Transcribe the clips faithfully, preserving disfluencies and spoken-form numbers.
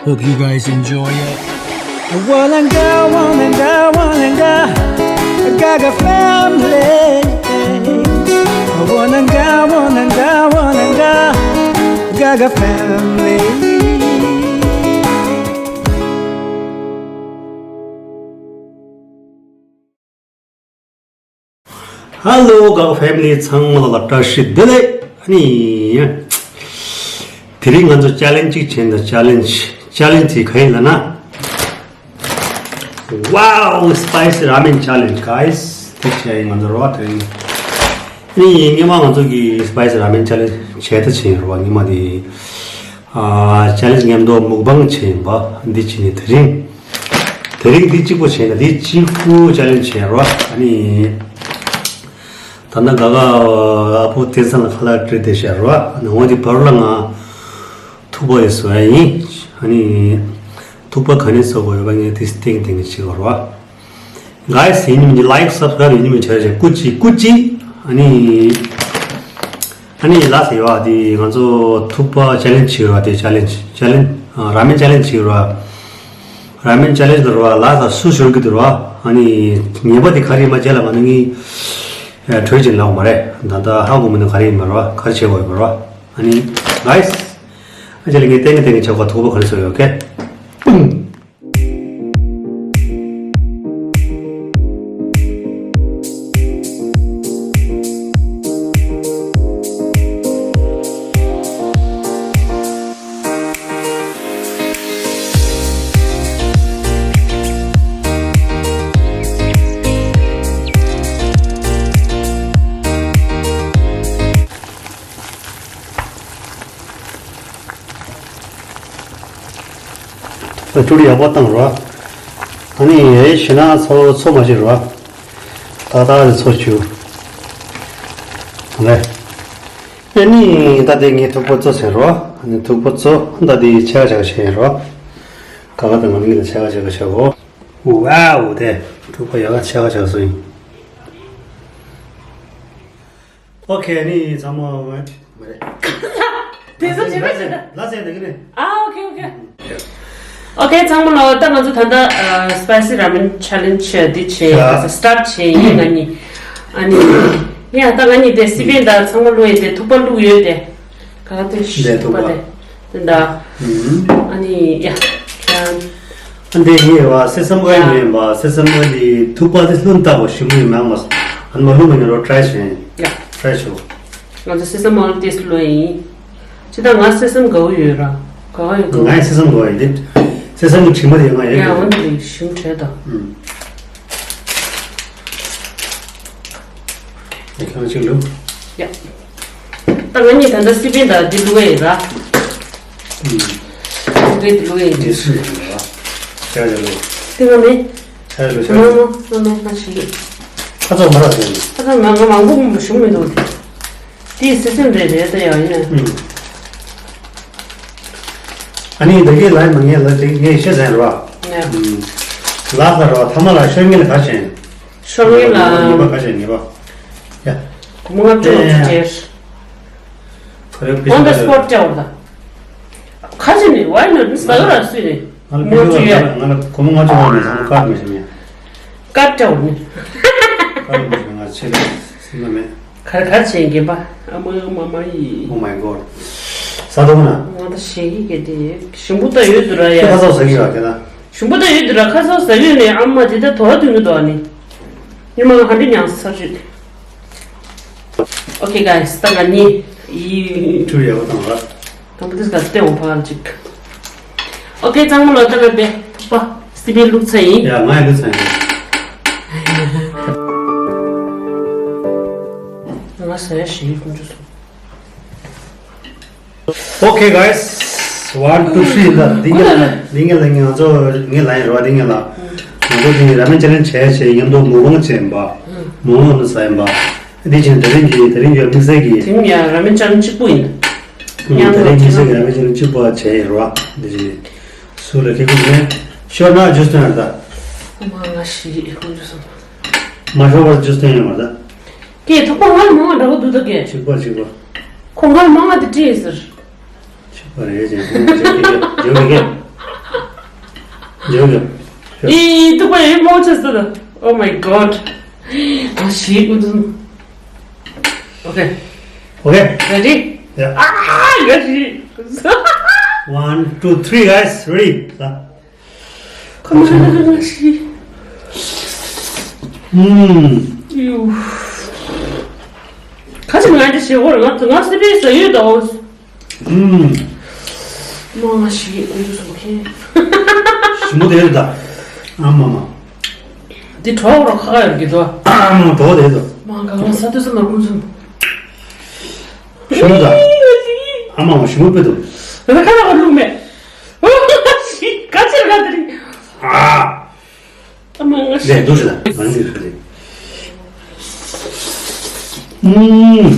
Hope you guys enjoy it. Walanga, walanga, walanga, Gaga family. Walanga, walanga, walanga, Gaga family. Hello Gaga family ཚང་མ་ལ་བཀྲ་ཤིས་བདེ་ལེགས། ཨ་ནི། དེ་རིང་ང་ཚོ་ཅ་ལེན་ཇི་གཅིག་བྱས་ན། ཅ་ལེན་ཇི། ཅ་ལེན་ཇི་དེ་ག་ཡིན་ལབ་ན། Wow, spicy ramen challenge, guys. དེ་བྱས་ཡིན་ང་ཚོ་རོ་དེ་རིང་། ཨ་ནི་སྔོན་མ་ང་ཚོ་གི་spicy ramen challenge བྱས་ད་བྱས་ཡིན་རོ། སྔོན་མ་དེ། ཨ། ཅ་ལེན་ཇི་མཉམ་དུ་མུག་བང་བྱས་ཡིན་པ། འདི་བྱས་ནས་དེ་རིང་། དེ་རིང་འདི་གཅིག་པོ་བྱས་ན་འདི་གཅིག་པོ་ཅ་ལེན་ཇི་བྱས་རོ། ཨ་ནི། ད་ནང་ག་ག་ཨ་ཕོ་བསྟན་འཛིན་ལ་ཁ་ལག་སྤྲད་དེ་བཞག་རོ། ཨ་ནི་འོ་དེ་བར་ལ་ང་ཐུག་པ་ཡི་བཟོ་ཡ་ཡིན། ཨ་ནི། ཐུག་པ་ག་ནས་བཟོ་དགོས་ཡོད་པ་ངས་དེ་སྟེང་སྟེང་གི་བྱེད་དགོས་རོ། Guys, ཡིན་ནི་མིན་ལའིག་སབ་སི་ཀ་རའིབ་ཡིན་ནི་མིན་བྱས་བྱས་སྐུ་མཁྱེན་སྐུ་མཁྱེན། ཨ་ནི། ཨ་ནི་ལ་ཟེར་བ་དེ་ང་ཚོ་ཐུག་པ་ཅ་ལེན་ཇི་བྱེད་རོ། དེ་ཅ་ལེན་ཇི་ཅ་ལེན་ཇི་ཨ། ར་མེན་ཅ་ལེན་ཇི་བྱེད་རོ། ར་མེན་ཅ་ལེན་ཇི་ལ་རོ་ལ་ས་སུ་ཤོར་གི་འདུག་རོ། ཨ་ནི་ཉེས་པ་དེ་ག་རེ་ཡིན་པ་རྗེས་ལ་ང་ནི་ངས་གྲོས་ཅིག་ལབ་མ་རེད། ད་ལྟ་ཧ་གོ་མི་འདུག་ག་རེ་ཡིན་པ་རོ། ག་རེ་བྱེད་དགོས་ཡོད་པ་རོ། ཨ་ནི་guys, ཨ་ཅེ་ལ་ངས་ཏན་ཏན་ངས་ཆོག་ག་ཐུག་པ་ག་རེ་བཟོ་ཡོད། ཨོ་ཁེ། ད་ཅུ་ལི་ཡག་པོ་བཏང་རོ། ཨ་ནི་ཡེ་ཞེ་ན་ཚོ་ཚོ་མ་བྱེད་རོ། ཏག་ཏག་རེ་ཚོ་བཅུག་ལེ། ཨ་ནི་ད་དེ་ངས་ཐུག་པ་བཙོ་ཟེར་རོ། ཨ་ནི་ཐུག་པ་བཙོ་ད་དེ་ཆ་ཆ་བྱེད་རོ། ཀ་ཀ་དང་ང་གཉིས་ལ་ཆ་ཆ་བྱེད་གོ། ཝའོ། དེ་ཐུག་པ་ཡག་ཆ་ཆ་བྱེད་སོ་ཡིན། ཨོ་ཁེ། ཨ་ནི་ཚང་མ་མ་རེད། དེ་ཚོ་བྱེད་པ་བྱེད་ད། ལ་ཟེར་འདི་གི་ནི། ཨ། ཨོ་ཁེ། ཨོ་ཁེ། ཨོ་ཁེ། ཚང་མ་ལོ། ད་ང་ཚོ་ད་ལྟ་ཨ། spicy ramen challenge འདི་བྱེད་ཡ་སི་ཊར་ཊི་བྱེད་ཡིན་ང་གཉིས། ཨ་ནི་ཡ་ད་ང་གཉིས་དེ་སི་པན་ད་ཚང་མ་ལོ་ཡི་དེ་ཐུག་པ་བླུགས་ཡོད་དེ། ག་ག་དེ་ཤི་འདས་ཐུག་པ་ཐུག་པ་དེ་དེ་འདྲ། ཨ་ནི་ཡ་ཁྱང་། ཨ་འདི་ཡིན་བ་སེ་སམ་ག་ཡིན་པ། སེ་སམ་ག་དེ་ཐུག་པ་དེ་བླུགས་བཏང་བ་ཞིམ་པོ་ཡིན་མང་མ། ཨ་ནི་མ་བླུགས་མ་ཡིན་རོ། ཊི་རའི་བྱེད་ཡིན། ཡ། ཊི་རའི་བྱེད། ང་ཚོ་སེ་སམ་ཨོལ་ཏེས་ལོས་ཡིན། ཅི་ད་ང་སེ་སམ་དགའ་བོ་ཡོད་ར། ག་བ་ཡོད་ག་བ། ང་སེ་སམ་དགའ་བོ་ཡོད་དེ། སེ་སམ་གི་དྲི་མ་དེ་ང་ཡོད་ཡ་གི་འོན་ཏེ་ཞིམ་དྲོད་དང་། ཨུམ། ཡ་ཁྱོད་གཅིག་ལུ། ཡ། ད་ང་གཉིས་ད་ལྟ་སི་པན་ད་འདི་ལུ་ཡིན་ར། ཨུམ། སི་པན་འདི་ལུ་ཡིན། འདི་སུ་ཡིན་ར། ཤ་ཡ་ལུ། དེ་ང་མེད། ཤ་ཡ་ལུ་ཤ་ཡ་ལུ། ང་ང་མེད་ང་ཞིག་ཁ་ཚོགས་མ་རག་ཟེར་ནས། ཁ་ཚོགས་མ་ང་མང་པོ་ཞུ་མི་འདུག་དེ། དེའི་སེ་སེམས་རེད་རེད་ད་ཡང་ཡིན། ཨུམ། ཨ་ནི་ད་གིན་ལ་མ་ངས་ལ་དེ་ངས་ཤེས་ཟེར་རོ། ཡ། ཨུམ། ལ་ལ་རོ་ཐ་མ་ལ་ཤོད་ངེས་ལ་ག་བྱེད། ཤོད་ངེས་ལ། ངེས་པ་ག་བྱེད་ངེས་པ། ཡ། གོང་ལྔ་བཅུ་ལ་ཡ་ཡ། ཅེར། ག་རེ་ཕི་ཤ་ག་རེ། On the spot བཅའ་བར་ད། ག་བྱེད་ནི་why not ཟ་གི་ར་སུས་ནི། ང་ལ་ཕི་ཤ་ག་རེ་ང་ལ་གོང་ལྔ་བཅུ་བ་ནས་ཟ་ཀར་མི་ཤེས་ཡ། ཀར་བཅའ་བར་ནི། ཀར་མི་ཤེས་ང་ཆེ་ལ་སེམས་ལ་མེད། གར་གར་བྱེད་མཁན་པ། ཨ་མ་ཨ་མ་མ་ཡི། Oh my god. ས་དོང་ན། ང་ད་ཞེ་གི་གེ་དེ་ཞིམ་པོ་ད་ཡོད་དུ་ར་ཡ། ཁ་སོགས་ཟ་གི་ར་དེ་ན། ཞིམ་པོ་ད་ཡོད་དུ་ར་ཁ་སོགས་ཟ་ཡོད་ནས་ཨ་མ་དེ་ད་དོ་བ་དུ་ནི་དོ་ནི། ཉི་མ་ང་ཧ་འདྲི་མྱངས་ས་ཆུ། Okay guys, ད་ང་གཉིས་ཡི། ཁྲུ་ཡ་བ་དང་ར། དང་པོ་དེ་ག་སྟེ་འོང་ཕ་ག་ཅིག Okay, ཚང་མ་ལོ་ད་ལ་བེ་ཐུག་པ་སི་པན་བླུགས་ཚར་ཡིན། ཡ་ང་ཡ་བླུགས་ཚར་ཡིན། ང་ཟ་ཡ་ཞིག་ཡིན་ཁོང་ཚོ་སོང་། Okay guys, one, two, three. ད་འདི་ངས་ལ་འདི་ངས་ལ་ང་ཚོ་ངས་ལ་ཡིན་རོ། འདི་ངས་ལ་ང་ཚོ་འདི་ར་མེན་ཅ་ལེན་ཇི་བྱས་བྱས་མཉམ་དུ་མུག་བང་བྱས་ཡིན་པ། མུག་བང་ནི་ཟ་ཡིན་པ། འདི་བྱས་དེ་རིང་གི་དེ་རིང་གི་དམིགས་བསལ་གྱི། དེ་ཡང་ར་མེན་ཅ་ལེན་གཅིག་པུ་ཡིན། ཨུམ། མཉམ་དུ་དེ་རིང་གི་ཟེར་གི་ར་མེན་ཅ་ལེན་གཅིག་པ་བྱས་ཡིན་རོ། འདི་བྱས་སུ་ལ་ཁེ་ཁུ་ནས་ཤོར་ན་ཇུས་སྟོན་ཡང་ད། ཨ་མ་ང་ཞིག་ཁོང་ཚོ་སོང་། མ་ཤོར་བར་ཇུས་སྟོན་ཡང་མ་ད། ཀྱེ་ཐུག་པ་ང་ལ་མང་བ་འདྲ་བོ་འདུག་ད་ཀྱེ། གཅིག་པ་གཅིག་པ། ཁོ་ང་ལ་མང་བ་དེ་བྲིས་ཟེར། གཅིག་པ་རེད་ཅེས་ཁོང་ཚོ་ཁེ་ཁེ་ཇོ་ཁེ་ཁེ། ཡོད་ཡོད། ཨི་ཐུག་པ་ཡིན་མོ་ཆེ་སོ། Oh my god. ཨ་ཤི་ཀུན་ཏུ། Okay. Okay. Ready? Yeah. ཨ་ཡ་ཤི། One, two, three, guys. Ready? ཁོ་མ་ཤི། ཨུམ། ཡུ། ཁ་ཅིག་ང་འདི་ཞེ་བོར་ང་ང་སི་པི་ས་ཡོད་དོ། ཨུམ། མ་ང་ཤི་འདུག་སོང་ཁེ། ཞིམ་པོ་དེ་རེད་ད། ཨ་མ་མ། འདི་གྲོགས་རོགས་ཁ་ཁ་ཡོད་ཀྱི་དོ། ཨ་མ་གྲོགས་དེ་དོ། མ་ག་ང་ས་དུ་ས་ན་ཁུང་ཚུན། ཞིམ་པོ་ད། ཨ་མ་མ་ཞིམ་པོ་དཔེ་འདུག་ད་ཁ་ཁ་བླུགས་མེད། ཨོ་ཤི་ག་ཚེར་ག་དེ་རིང་། ཨ། ཨ་མ་ང་ཤི། ལས་འདུག་ཞེ་ད་ང་ནི་རེད། ཨུམ།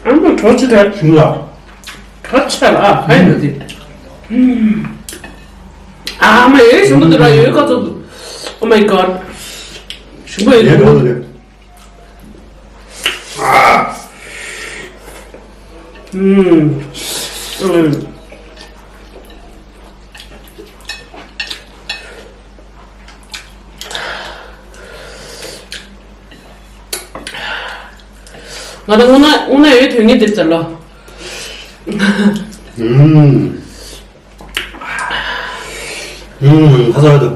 ཨ་མ་གྲོགས་ཅི་ད། ཞིམ་ལ། གྲོགས་ཆ་ལ་ཨ་ཧའི་ན་དེ། ཨ་མ་ཨེ་ཞིམ་པོ་འདུག་ར་ཡོད་ཁ་ཚོ་འདུག Oh my god. ཞིམ་པོ་ཡོད་ལས་འདུག་འགྲོ་འདུག་ཨ། ཨུམ། ཨུམ། ང་ད་དངོས་གནས་དངོས་གནས་ཡོད་དོན་ངེས་འདིར་ཚར་ལོ། ཨུམ། ཨུམ། ཧ་ས་ཧ་དོ།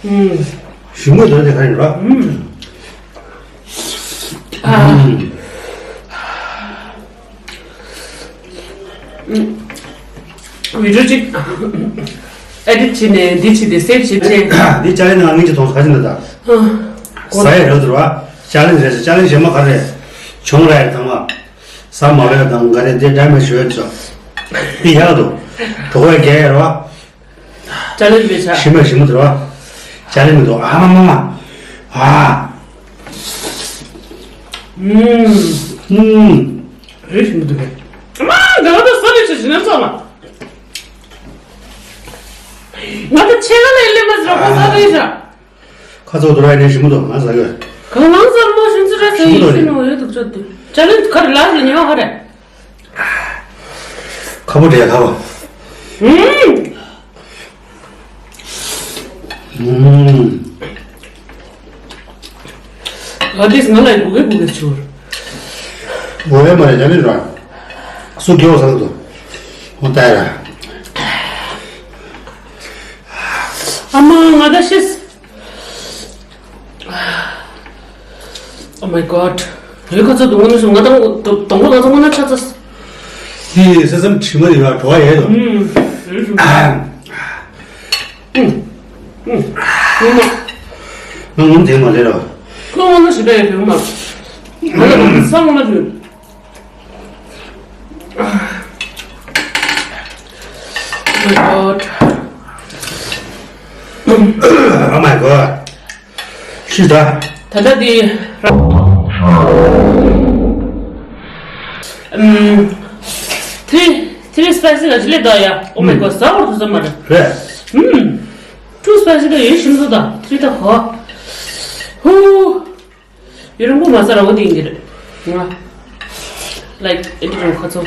ཨུམ། ཞིམ་པོ་དོན་དེ་ག་ཡིན་ར། ཨུམ། ཨ། ཨུམ། བི་ཌིའོ་གཅིག་ཨེ་ཌིཊ་བྱས་ནས་འདི་བྱས་ཏེ་སེབ་བྱས་བྱས། འདི་ཅ་ལེན་ང་ངིན་གྱི་ཐོག་ཁ་ཅིག་ན་ད། ཨ། ཟ་ཡས་རེད་འདུག་བ། ཅ་ལེན་རེད་ཟེར་ཅ་ལེན་གཞན་མ་ག་རེ་བྱུང་ར་ཡ་དང་བ། ཟ་མ་བས་དང་ག་རེ་དེ་འདྲ་མེད་ཞུ་ཡོད་ཚོ། འདི་ཡག་འདུག་གྲོགས་བས་རྒྱལ་ཡ་ར་བ། ཅ་ལེན་མི་བྱ། ཞིམ་མ་ཞིམ་མ་འདུག་ར་བ། ཅ་ལེན་མི་འདུག་ཨ་མ་མ་མ། ཨ། ཨུམ། ཨུམ། རེ་ཞིམ་མ་འདུག་གས། ཨ་མ་འདི་ག་ད་ས་རེ་ཞིག་ཞིག་ན་ཚོ་ལ། ང་ད་ཆེ་ག་ལ་ཡིན་ལེ་མ་ཟེར་ཁོ་ས་རེ་ཞིག་ཁ་ཚོགས་དུ་ར་ནས་ཞིམ་མོ་འདུག་ང་ཟ་གི། གང་ལང་ཟ་མོ་ཞིམ་ཚུལ་ར་ཟ་ཡིན་ཞིམ་མོ་ཡོད་འདུག་ཅོ་དུ། ཅ་ལེན་ག་རེ་ལ་ཟ་ཉེ་བ་ཧ་རེ། ཁ་པོ་འདྲེ་ཁ་པོ། ཨུམ། ཨུམ། ཨ་དེས་ང་ལ་གུ་གེ་གུ་གེ་ཆུར། འོ་ཡ་མ་རེ་ཅ་ལེན་ར། སུ་གེ་བ་ཟ་གི་འདུག་འོ་ད་ཡ་ར། ཨ་མ་ང་ད་ཤེས། Oh my god. ཡོད་ཁ་ཚ་དུང་ནི་སུ་ང་དང་དུང་ཁོ་ང་ཚོ་ང་ན་ཆ་ཚ། དེ་ས་སམ་ཁྲི་མ་རི་བ་གྲོ་བ་ཡོད་དོ། ཨུམ། ཨུམ། ཨུམ། ཨུམ། ང་ངུམ་དེ་མ་ལེ་ར། ཁོ་ང་ན་ཞི་བའི་རིང་མ། ང་ལ་ས་ང་ན་དུ། Oh my god. Oh my god. ཤི་ད། ད་ལྟ་དེ། ཨམ། ཐི་ཐི་རི་སི་པའི་སི་ལ་ཅི་ལེ་ད་ཡ། Oh my god. ཟ་བར་དུ་ཟ་མ་རེད། རེད། ཨམ། ཊུ་སི་པའི་སི་ད་ཡོད་ཤིན་ཚོ་ད་ཐི་རི་ད་ཧོ། ཧུ། ཡུན་རིང་པོ་མ་ཟ་ར་འོ་དེ་ཡིན་གྱི་རེད། ང་། ལའིཀ་ཨེ་འདྲ་རང་ཁ་ཚོ།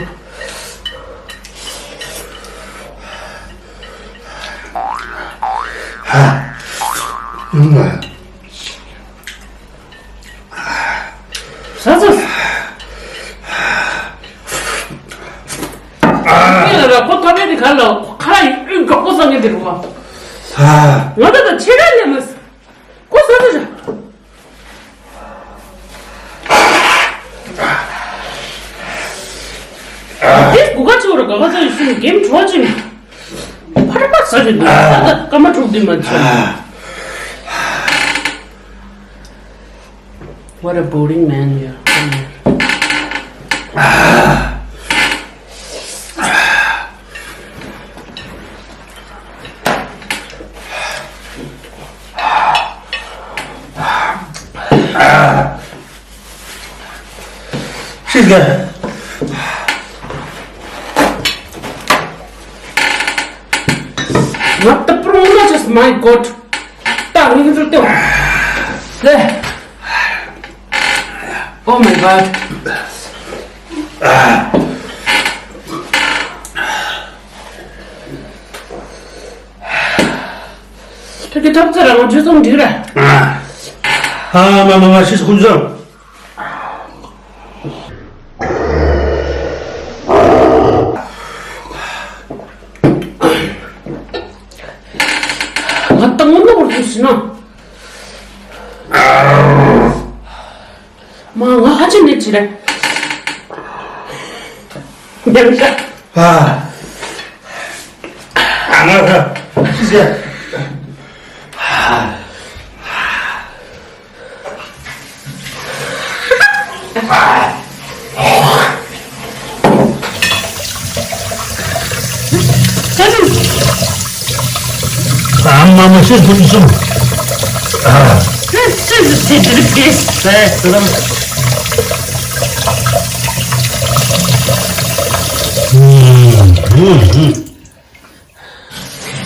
ཧ། ཨུམ། ཟ་ཟ། ཨ། ཁྱེད་ལ་ར་ཁོ་ཐ་མེད་དེ་ག་ལ་ཁ་ཡིན་འགག་པོ་ཟ་ངེས་དེ་རུ་བ། ཧ། ང་ད་ད་ཆེ་ར་ལས་མ་ཟ། ཁོ་ཟ་ཟ་ར། དེ་གུ་ག་ཆུ་རུ་ག་ག་ཚོད་ཡོད་སུ་གེམ་གྲོགས་ཅིང་། ཕ་ར་པ་ཟ་རྒྱུ་འདུག་ད་ད་སྐར་མ་དྲུག་འདི་མ་ཆུ། What a boring man you are. She's good. What the promo just my god. ད་ངས་འགྲོ་ཏེ། ལེ། Oh my god. ཨ། ད་གི་ཐབ་ཚ་རང་ཇུས་ཙམ་འགྲིག་ར། ཨ། ཨ་མ་མ་མ་ཤི་སུ་ཀུན་ཙམ། ང་ཏང་ངོ་ནོར་དུ་ཞིག་ན། མ་ང་ཧ་ཅང་ནས་ཅི་རེད། ཉམས་ཤ། ཨ། ཨ་ང་ཧ་ཅི་ཟེར། ཨ་མ་མ་ཤེས་ཐུབ་སོང་། ཨ།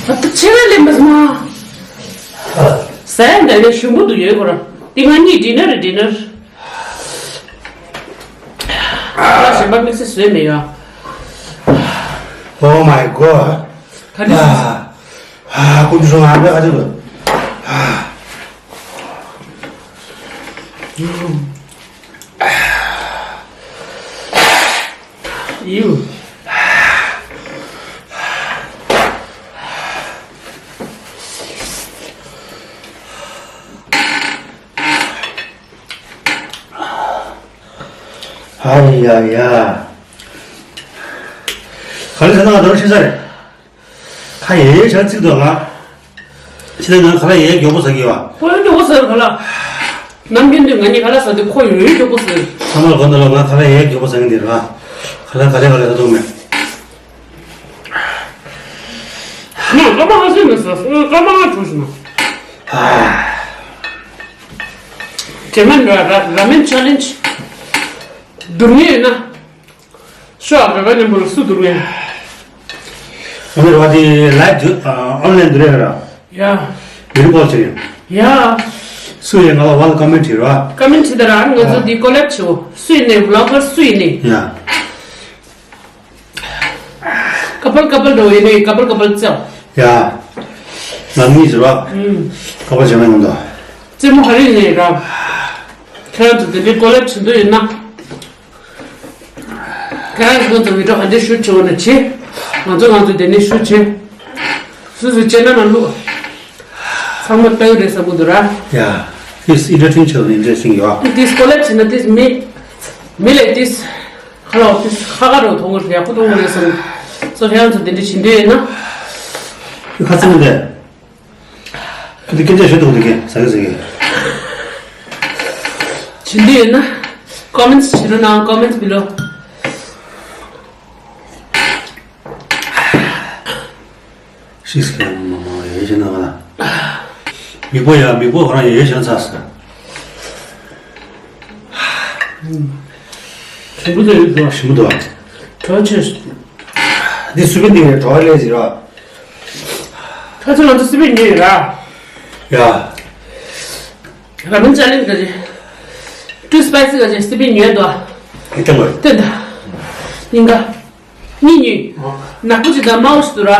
ཨ་ད་ཆེ་བའི་ལེན་པ་སྨ། ཟ་ཡ་འདྲ་བའི་ཞུམ་པོ་འདུག་ཡོད་ཁོ་ར། འདི་ང་གཉིས་ཌི་ནར་ཌི་ནར། ང་གཞན་པ་དམིགས་བསལ་བཟོས་མེད་ཡ། Oh my god. ག་འདྲ། ཨ། ཨ། ཀུན་སློང་ཨ་མའི་ཨ་ཅག་ལ། ཨ། ཡུ། ཨ་ཡ་ཡ། ག་རེ་ཟེར་ན་ང་དོར་ཤེས་ས་རེད། ཁ་ཡེ་ཡེ་ཆགས་ཚིག་ཏུ་ང་། ཕྱི་ནང་ང་ཁ་ལག་ཡེ་མགྱོགས་པོ་ཟ་གི་བ། ཁོ་ཡོད་མགྱོགས་པོ་ཟ་ག་ལ། ནམ་རྒྱུན་དུ་ང་གཉིས་ཁ་ལག་ཟ་དུས་ཁོ་ཡོད་མགྱོགས་པོ་ཟ། ཚང་མར་གོ་འདི་ལ་ང་ཁ་ལག་ཡེ་མགྱོགས་པོ་ཟ་གི་འདི་ར། ཁ་ལག་ག་ལེ་ག་ལེ་ཟ་ཐུབ་མེད། ང་སྐར་མ་ལྔ་ཟོས་ནས་ཟ། སྐར་མ་ལྔ་བྱུང་ཞིག་ན། ཨ། དེ་མིན་ར་ར་ར་མེན་ཆེ་ལེན་ཇི། སྡུར་ངེས་ཡོད་ན། ཤོག་རེ་བ་ཉམས་པོ་ལ་སུ་བསྡུར་ངེས། ང་རེ་བ་དེ་ལའིབ་དུ་ཨོན་ལན་དུ་རེད་ར། ཡ། ཡུལ་ཀོལ་བྱེད་ཡ། ཡ། སུ་ཡིན་ང་ལ་ཝལ་ཀམ་མེན་ཊི་བྲིས་ར། ཀམ་མེན་ཊི་བྲིས་ད་ར། ང་ཚོ་འདི་ཀོ་ལེབ་བྱེད་འོ། སུ་ཡིན་ནས་བི་ལོག་གར་སུ་ཡིན་ནས། ཡ། ཀ་པལ་ཀ་པལ་འགྲོ་ཡིན་ནས་ཀ་པལ་ཀ་པལ་བརྩེའོ། ཡ། ང་གཉིས་བྲིས་ར། ཨུམ། ཀ་པལ་བྱེད་ན་ཡོང་ད། རྩེད་མོ་ག་རེ་ཡིན་ནས་ར། ཁྱེད་རང་ཚོ་དེ་འདྲའི་ཀོ་ལེབ་བྱེད་འདོད་ཡོད་ན། ཁྱེད་རང་ཚོ་ཚོ་བི་ཌིའོ་ག་འདྲས་ཤུཊ་བྱེད་འོ་ན་བྱེད། ང་ཚོ་ང་ཚོ་དེ་ནས་ཤུཊ་བྱེད། སུ་སུ་ཅེ་ནལ་ནང་བླུག་ཚང་མ་ལྟ་གི་རེད་བསམ་གི་འདུག་ར། ཡ། ཏིས་ཨིན་ཊར་ཊེན་བྱེད་ནི་ཨིན་ཊརེ་སི་ཊིང་ཡོད། ཏིས་ཀོ་ལེབ་བྱེད་ན་ཏིས་མི། མི་ལས་ཏིས། ཁ་ལོ་ཏིས་ཁ་ཁ་རོ་མཐོང་གི་རེད། ཡག་པོ་མཐོང་གི་རེད་བསམ། སོ་ཁྱེད་རང་ཚོ་དེ་འདྲས་བྱེད་འདོད་ཡོད་ན། ཁ་ཚིག་མི་འདུག་འདི་སྐད་ཆ་ཞུ་ཐུབ་འདུག་གས་ཟ་གི་ཟ་གི། བྱེད་འདོད་ཡོད་ན། ཀོ་མེན་ཊི་བྱེད་རོགས་གནང་། ཀོ་མེན་ཊི་བི་ལོ། ཤིག་སི་ཀེ་མ་མ་ཡོད་ཤེས་ན་ང་། མིག་པོ་ཡ་མིག་པོ་ཁོ་རང་ཡོད་ཤེས་ན་ཚ་ཟེར། ཞིམ་པོ་དེ་ཡོད་དོ། ཞིམ་པོ་འདུག་ཨ། གྲོགས་ཆེ། འདི་སུ་པིན་འདི་ངའི་གྲོགས་ལས་ཟིག་ར། ཁ་ཚོ་ང་ཚོ་སི་པིན་ཉོས་ཡོད་ར། ཡ། ར་མེན་ཅ་ལེན་ག་ཅི། ཊུ་སི་པའི་སི་ག་ཅི་སི་པིན་ཉོས་དོ། ཨེ་ཏེ་མ། ཏེ་ད། ཡིན་ག་ཉིན་ཉིན། ནག་པོ་ཅིག་དང་དམར་པོ་ཞིག་འདུག་ར།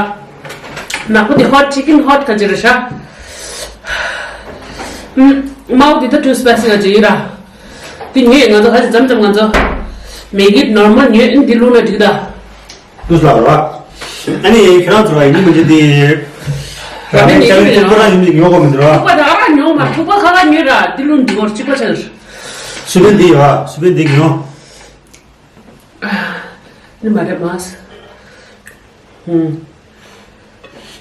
ནག་པོ་དེ་ཧོ་ཊི་ཅི་ཀེན་ཧོ་ཊི་ག་ཅི་རེད་ཤག་དམར་པོ་དེ་ད་ཊུ་སི་པའི་སི་ག་ཅི་ཡིན་ར། དེ་ཉོས་ང་ཚོ་ཧ་ཅང་མཚམས་མཚམས་ང་ཚོ་མེ་གི་ནོར་མལ་ཉོས་ཨིན་དེ་བླུགས་ན་འགྲིག་ད། ལུས་ལགས་ར། ཨ་ནི་ཁྱེད་རང་ཚོ་ར་ཡིན་མི་འདི། ར་མེན་ཉོས་ཀྱི་མེད་ཐུག་པ་ར་ཡིན་མི་ཉོ་གོ་མི་འདུག་ར། ཐུག་པ་ད་ར་ཉོ་མ་ཐུག་པ་ཁ་ཁ་ཉོས་ར་འདི་བླུགས་འདི་གོར་གཅིག་པ་ཆགས། སུ་པན་འདི་ཡོད་ཨ། སུ་པན་འདི་ཉོ། ནི་མ་རེད་མ། ཧུམ།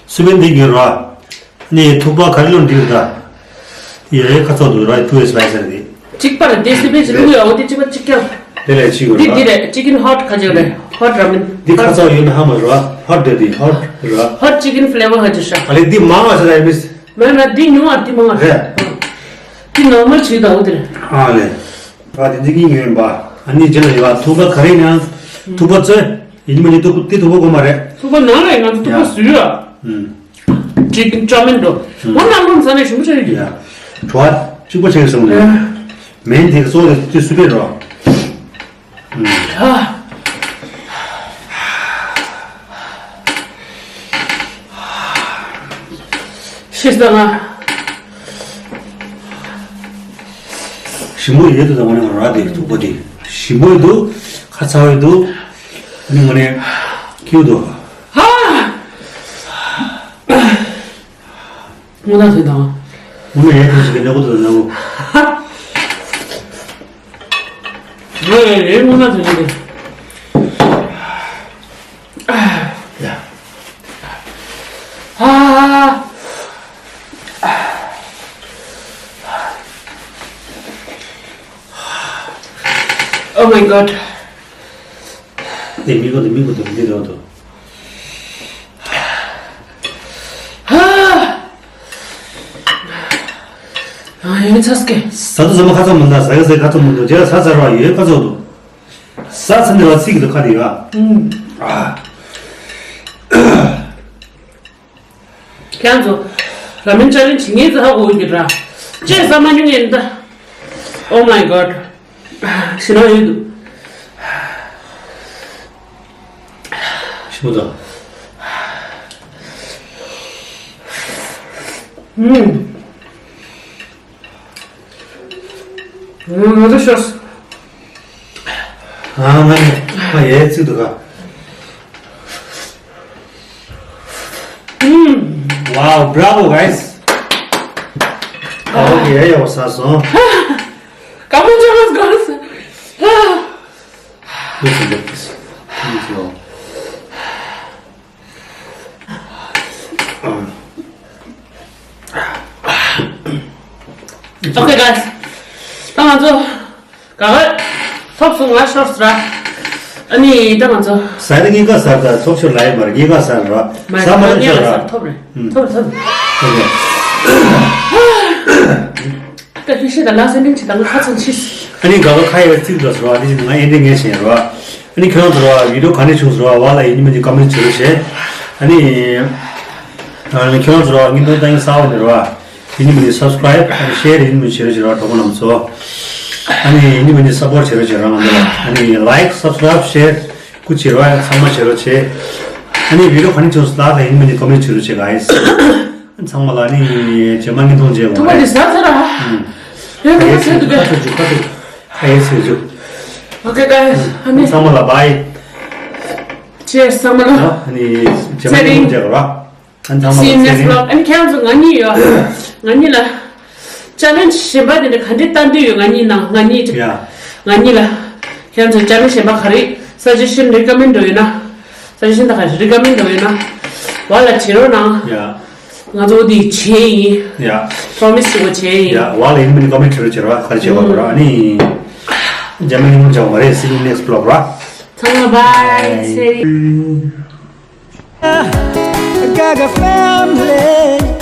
སུ་པན་འདི་ཉོས་ར། ནི་ཐུག་པ་ག་རེ་ལོ་འདི་ཡོད་ད། ཡ་ཡ་ཁ་ཚོགས་འདུག་ར་ཊུ་ཨེ་སི་བྷའི་ཟེར་འདི། གཅིག་པ་ར་དེ་སི་པན་ཅི་ལུག་ཡ་འོ་དེ་གཅིག་པ་གཅིག་རྐྱང་། དེ་ལས་གཅིག་འདི་འདི་ཡོད་ར། རེད་ཅི་ཀེན་ཧོ་ཊི་ག་ཅི་རེད་ཧོ་ཊི་ར་མེན། འདི་ཁ་ཚོགས་ཡོད་ན་ཧ་མ་ར་ཧོ་ཊི་དེ་འདི་ཧོ་ཊི་ར། ཧོ་ཊི་ཅི་ཀེན་ཕི་ལེ་ཝར་ག་ཅི་ཤ། ཨ་ལེ་འདི་མང་བ་ཟེར་ཡ་མིས། མེད་མེད་འདི་ཉུང་བ་འདི་མང་བ། རེད། འདི་ནོར་མལ་ཅིག་ད་འོ་དེ་རེད། ཨ་ལེ། ང་དེ་འདི་གཉིས་ཉོས་ཡིན་པ། ཨ་ནི་རྗེས་ལ་ཡོད་པ་ཐུག་པ་ག་རེ་ཡིན་ཡང་། ཐུག་པ་བཙོས། ཡིན་མ་ཡིན་ཐུག་པ་དེ་ཐུག་པ་དགོས་མ་རེད། ཐུག་པ་ནང་ལ་ཡིན་ང་ཚོ་ཐུག་པ་ཡ། བཟོས་ཡོད། ཨུམ། ཅིག་ཅོ་མིན་འགྲོ། ཨུམ། འོ་ན་ལོ་ཚ་ནས་ཞུམ་ཆ་ཡོད་ཀྱི། ཡ། བྲོ་བ་གཅིག་པ་ཆགས་སོང་ནས། ཨ། མེན་དེ་གཙོ་བོ་དེ་སུ་པན་རོ། ཨུམ། ཨ། ད་ང་། ཞིམ་པོ་ཡོད་དུ་དང་ངོ་ནས་ར་དེ་ཐུག་པོ་དེ་ཞིམ་པོ་ཡོད་དུ། ཁ་ཚ་བོ་ཡོད་དུ། ཨ་ནི་ངོ་ནས་ཁྱིའུ་དུ། ཧ། ངོ་ན་དེ་དང་། ངོ་ན་ཡོད་དུ་ཞིག་གི་ནག་པོ་དུ་དང་ནག་པོ། ངོ་ཡོད་ཡོད་ངོ་ན་དེ་ནི་དེ། ཡ། ཨ། Oh my god. དེ་མི་གོ་དེ་མི་གོ་དེ་མི་རོ་དོ། ཨ། ཡོན་ཚ་སྐེ། ས་དུ་ཟ་མ་ཁ་ཚོ་མི་འདའ་ཟ་ག་ཟ་ཁ་ཚོ་མི་འདུག་ཇེ་ས་ཚར་བ་ཡོད་ཁ་ཚོ་འདུག་ས་ཚ་འདི་བ་ཚིག་གི་འདུག་ཁ་དེ་ཡ། ཨ། ཁྱེད་ཚོ། ར་མེན་ཅ་ལེན་ཇི་ངས་ཙི་ཧ་གོ་གི་ར། ཅེས་ས་མ་ཉུང་ངེ་འདའ། Oh my god. ཞི་ན་ཡོད་འདུག་ཞི་མོ་དང་། ཨུམ། ཨུམ། ང་ཚོ་ཤོར། ཨ་ང་ནི་ང་ཡའི་ཚིག་འདུག་ག་ཨུམ། Wow, bravo, guys. ཨོ་ཡ་ཡ་བ་ས་སོང་། Come on, Thomas, go. Listen, listen. Thank you. Okay, guys. ད་ང་ཚོ་ག་ག་ཐོབ་སོང་ང་ཤོར་སོང་ར། ཨ་ནི་ད་ང་ཚོ། ས་ཡ་གཉིས་ཀ་ཟ་ད་ཐོབ་ཤོར་ལ་ཡི་མར་གཉིས་ཀ་ཟ་ར། མ་ས་མ་ཡ་ཤོར་ར། ཐོབ་རེད། ཐོབ་རེད་ཐོབ་རེད། ད་ཤི་ཤི་ད་ལ་སེ་ནིང་ཆི་ད་ང་ཁ་ཚང་ཆི། ཨ་ནི་ག་ག་ཁ་ཡ་ཚིག་འགྲོ་སོང་ར། ཨ་ནི་ང་ཨེ་འདྲ་ངས་ཤེས་ར། ཨ་ནི་ཁྱོད་རང་ཚོ་ར་བི་ཌིའོ་ག་ནས་བྱུང་སོང་ར་བ་ལ་ཡིན་མིན་གྱི་ཀོ་མེན་ཊི་བྱེད་རོགས་བྱེད། ཨ་ནི་ཁྱོད་རང་ཚོ་ར་ཉིན་ཐོ་ཏང་ས་བ་ནས་ར། དེ་ནི་མི་ནི་སབ་སི་ཀ་རའིབ་ཨ་ནི་ཤེར་ཡིན་མི་བྱེད་རོགས་བྱེད་རོགས་གྲོགས་པོ་རྣམས་ཚོ། ཨ་ནི་ཡིན་མི་ནི་སབ་པོར་བྱེད་རོགས་བྱེད་རོགས་ང་ཚོ་ལ། ཨ་ནི་ལའིཀ་སབ་སི་ཀ་རའིབ་ཤེར་ཀུ་བྱེད་རོགས་ཚང་མ་བྱེད་རོགས་བྱེད། ཨ་ནི་བི་ཌིའོ་ག་ནས་བྱུང་སོང་ལ་ཡིན་མི་ནི་ཀོ་མེན་ཊི་བྱེད་རོགས་བྱེད་ག་ཡིན། ཚང་མ་ལ་ནི་རྗེས་མ་ཉིན་ཐོང་རྗེས་ཐུག་པ་འདི་ཟ་ཚར་ར། ཡོད་ཁ་ཁ་ཟེར་འདུག་ག་ཁ་ཐུག་ཁ་ཐུག་ཨ་ཡེ་ཟེར་འཇུག་ཨོ་ཁེ་ག་ཨ་ནི་ཚང་མ་ལ་བའི། ཅེས་ཚང་མ་ལ། ཨ་ནི་རྗེས་མ་ཉིན་ཐོང་རྗེས་ར། ཨ་ནི་ཚང་མ་ལ་ཚེ་རིང་། ཨ་ནི་ཁྱེད་རང་ཚོ་ང་གཉིས་ཡོད། ང་གཉིས་ལ། ཅ་ལེན་ཇི་གཞན་པ་དེ་འདྲ་ག་འདྲས་བཏང་འདོད་ཡོད་ང་གཉིས་ནང་ང་གཉིས་ཡ། ང་གཉིས་ལ། ཁྱེད་རང་ཚོ་ཅ་ལེན་ཇི་གཞན་པ་ག་རེ་སཱ་ཇེ་ཤན་རི་ཀོ་མེན་ཌི་ཡོད་ན། སཱ་ཇེ་ཤན་དང་ག་རེ་རི་ཀོ་མེན་ཌི་ཡོད་ན། བ་ལ་བྱེད་རོགས་གནང་། ཡ། ང་ཚོ་འདི་བྱས་ཡིན། ཡ། པྲོ་མི་སི་བྱེད་དགོས་བྱས་ཡིན། ཡ་བ་ལ་ཡིན་མིན་ཀོ་མེན་ཊི་བྱེད་རོགས་བྱེད་ར་ག་རེ་བྱེད་དགོས་ར་ཨ་ནི། རྒྱ་མི་ཡིན་མིན་བྱ་བ་མ་རེད། See you next vlog ར། ཚང་མ་བའི། ཚེ་རིང་། Gaga family.